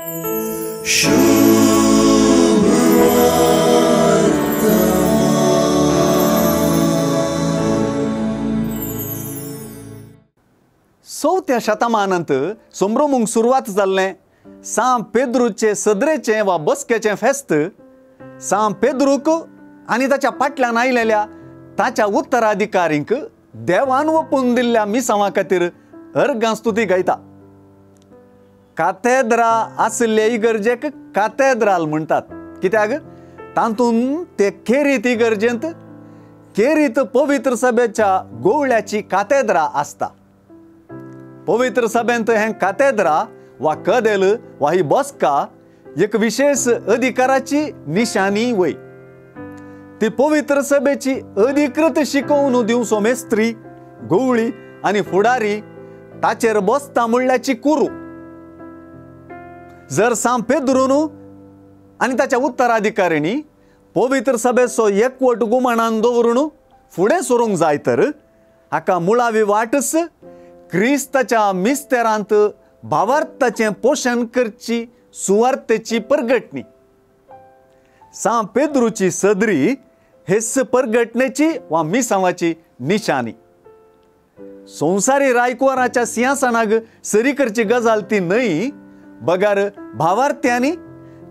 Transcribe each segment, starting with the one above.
चवथ्या शतमानांत संभ्रमूंक सुरवात जाल्लें सां पेद्रूचे सदरेचें वा बसकेचें फेस्त सां पेद्रूक आनी ताच्या फाटल्यान आयलेल्या ताच्या उत्तराधिकारींक देवान ओपून दिल्ल्या मिसांवा खातीर अर्गां स्तुती गायता. कातेद्रा आशिल्ले इगर्जेक कातेद्राल म्हणटात, कित्याक तातूंत ते खेरीत इगर्जेंत खेरीत पवित्र सभेच्या गोवळ्याची कातेद्रा आसता. पवित्र सभेंत हें कातेद्रा वा कदेल वा ही बसका एक विशेष अधिकाराची निशाणी वय. ती पवित्र सभेची अधिकृत शिकोवन दिवचो मेस्त्री गोवळी आनी फुडारी ताचेर बसता म्हणल्याची कुरू. जर सां पेद्रून आनी ताच्या उत्तराधिकाऱ्यांनी पवित्र सभेचो एकवट गुमानान दवरून फुडें सरूंक जाय तर हाका मुळावी वाटच क्रिस्ताच्या मिस्तेरांत भावार्थाचें पोशण करची सुवार्थेची परगटणी. सां पेद्रूची सदरी हेच परगटणेची वा मिसांवाची निशाणी. संवसारी रायकुवाराच्या सिंहासनाक सरी करची गजाल ती न्हय, बगर भावार्थ्यांनी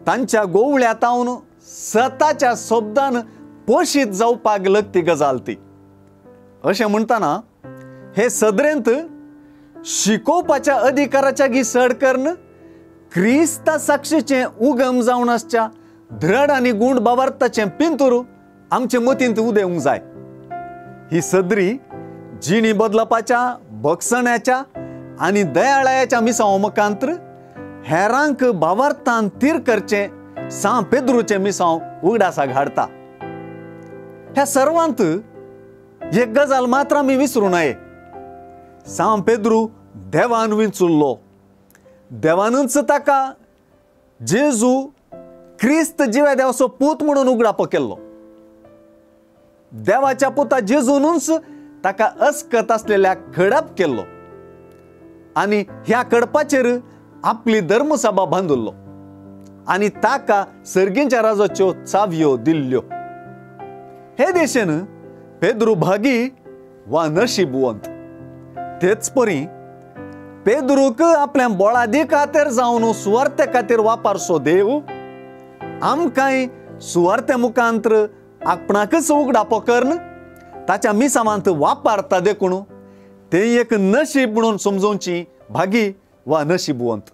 तांच्या गोवळ्या तावन सताच्या शब्दान पोशीत जावपाक लगती गजाल ती. अशें म्हणटना हे सदरेंत शिकोवपाच्या अधिकाराच्या गी सड करून क्रिस्ता साक्षीचें उगम जावन आसच्या धड आनी गूण भावार्थाचें पिंतूर आमचे मतींत उदेवंक जाय. ही सदरी जिणी बदलपाच्या बक्षण्याच्या आनी दयाळायाच्या मिसांव मुखांत्र हेरांक भावार्थान तीर करचें सां पेद्रूचें मिसांव उगडासाक हाडटा. ह्या सर्वांत एक गजाल मात्र आमी विसरूं नये, सां पेद्रू देवान विंचुल्लो, देवानूच ताका जेजू क्रिस्त जिव्या देवाचो पूत म्हणून उगडापो केल्लो. देवाच्या पुता जेजूनूच ताका अस्कत आसलेल्या खडप केल्लो आनी ह्या खडपाचेर आपली धर्मसभा बांदुल्लो आनी ताका सर्गींच्या राजाच्यो चावयो दिल्ल्यो. हे देशेन पेद्रू भागी वा नशीबवंत. तेच परी पेद्रूक आपल्या बोळादी खातीर जावन सुवार्थे खातीर वापरचो देव आमकांय सुवार्थे मुखांत्र आपणाकच उगडापो करून ताच्या मिसावांत वापरता देखून तें एक नशीब म्हणून समजोवची भागी वा नशीबवंत.